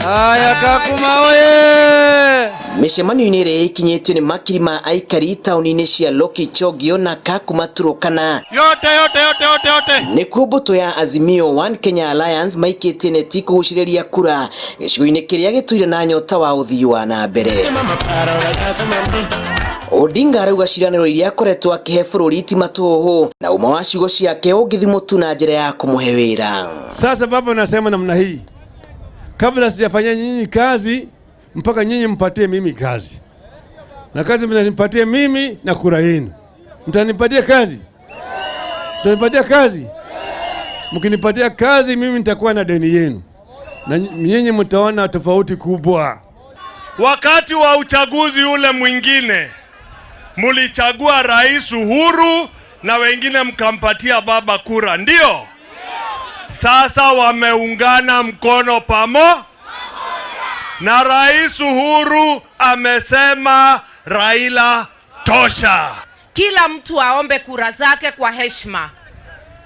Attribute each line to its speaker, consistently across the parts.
Speaker 1: Haya, Kakuma oye!
Speaker 2: Mĩcemanio-inĩ ĩrĩa ĩkinyĩtio nĩ makiri ma aikari taũni-inĩ cia Lokichogio na Kakuma Turkana,
Speaker 1: Yote yote yote yote yote.
Speaker 2: Nĩkuo mbũtũ ya Azimio One Kenya Alliance maikĩtie neti kũgucĩrĩria kura gĩcigo-inĩ kĩrĩa gĩtũire na nyota wa ũthii wa na mbere. Odinga arauga ciĩranĩro iria akoretwo akĩhe bũrũri ti matũhũhũ na ũma wa ciugo ciake ũngĩthimwo tu na njĩra ya kũmũhe wĩra.
Speaker 3: Sasa baba, nasema namna hii, kabla sijafanyia nyinyi kazi, mpaka nyinyi mpatie mimi kazi, na kazi mtanipatia mimi na kura yenu. Mtanipatia kazi? Mtanipatia kazi? Mkinipatia kazi, mimi nitakuwa na deni yenu, na nyinyi mtaona tofauti kubwa.
Speaker 4: Wakati wa uchaguzi ule mwingine mulichagua Rais Uhuru na wengine mkampatia baba kura, ndio? Sasa wameungana mkono pamo na Rais Uhuru amesema Raila tosha.
Speaker 5: Kila mtu aombe kura zake kwa heshima.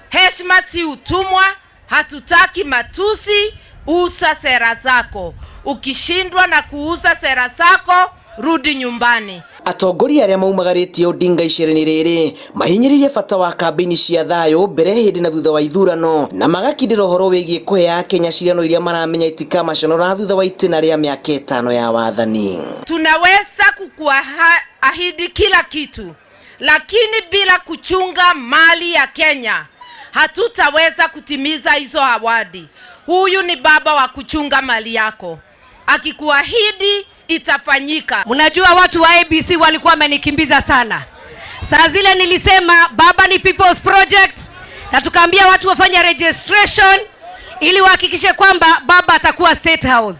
Speaker 5: Heshima si utumwa, hatutaki matusi. Uza sera zako. Ukishindwa na kuuza sera zako, rudi nyumbani.
Speaker 2: Atongoria arĩa maumagarĩtie Odinga icera-inĩ rĩrĩ mahinyĩrĩirie bata wa kambĩini cia thayũ mbere, hĩndĩ na thutha wa ithurano, na magakindĩra ũhoro wĩgiĩ kũhe akenya cirano iria maramenya itikamaconora thutha wa itĩna rĩa mĩaka 5 ya wathani.
Speaker 5: Tunaweza kukuahidi kila kitu, lakini bila kuchunga mali ya Kenya hatutaweza kutimiza hizo ahadi. Huyu ni baba wa kuchunga mali yako, akikuahidi itafanyika.
Speaker 6: Mnajua watu wa ABC walikuwa wamenikimbiza sana. Saa zile nilisema baba ni People's Project, na tukaambia watu wafanye registration ili wahakikishe kwamba baba atakuwa State House.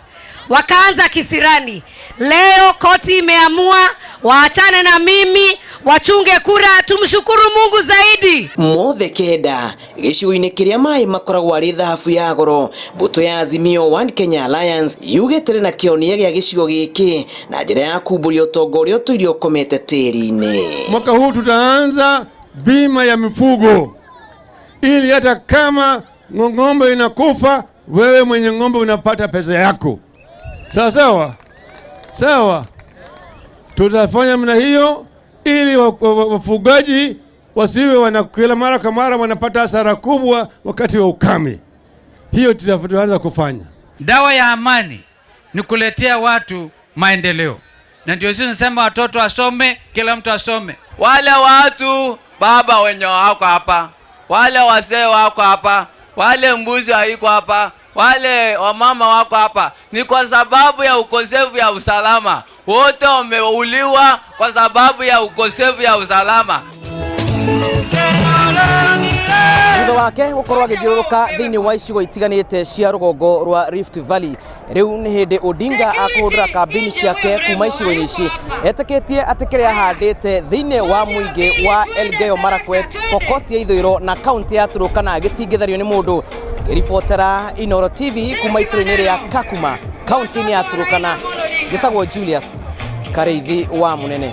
Speaker 6: Wakaanza kisirani. Leo koti imeamua waachane na mimi, wachunge kura. Tumshukuru Mungu zaidi.
Speaker 2: Mothe kenda gĩcigo-inĩ kĩrĩa maĩ makoragwo arĩ thahabu ya goro, mbũtũ ya Azimio One Kenya Alliance yugĩte na kĩonia gĩa gĩcigo gĩkĩ na njĩra ya kumbũria ũtonga ũrĩa ũtũire ũkomete tĩri-inĩ.
Speaker 3: Mwaka huu tutaanza bima ya mifugo ili hata kama ng'ombe inakufa, wewe mwenye ng'ombe unapata pesa yako. Sawa sawa sawa, tutafanya namna hiyo ili wafugaji wasiwe wana kila mara kwa mara wanapata hasara kubwa wakati wa ukame. Hiyo tutaanza kufanya.
Speaker 1: Dawa ya amani ni kuletea watu maendeleo, na ndio sisi tunasema watoto wasome, kila mtu asome.
Speaker 7: Wale watu baba wenye wako hapa, wale wazee wako hapa, wale mbuzi haiko hapa, wale wamama wako hapa, ni kwa sababu ya ukosefu ya usalama. Wote wameuliwa kwa sababu ya ukosefu ya usalama.
Speaker 2: Thutha wake gũkorwo agĩthiũrũrũka thĩinĩ wa icigo itiganĩte cia rũgongo rwa Rift Valley, rĩu nĩ hĩndĩ Odinga akũhũthĩra kambĩini ciake kuma icigo-inĩ ici, etĩkĩtie atĩ kĩrĩa ahandĩte thĩinĩ wa mũingĩ wa Elgeyo Marakwet, Pokot ya ithũĩro na kaunti ya Turkana gĩtingĩthario nĩ mũndũ. Ngĩribotera Inooro TV kuma itũra-inĩ rĩa Kakuma, kaunti-inĩ ya Turkana, njĩtagwo Julius Karĩithi wa Mũnene.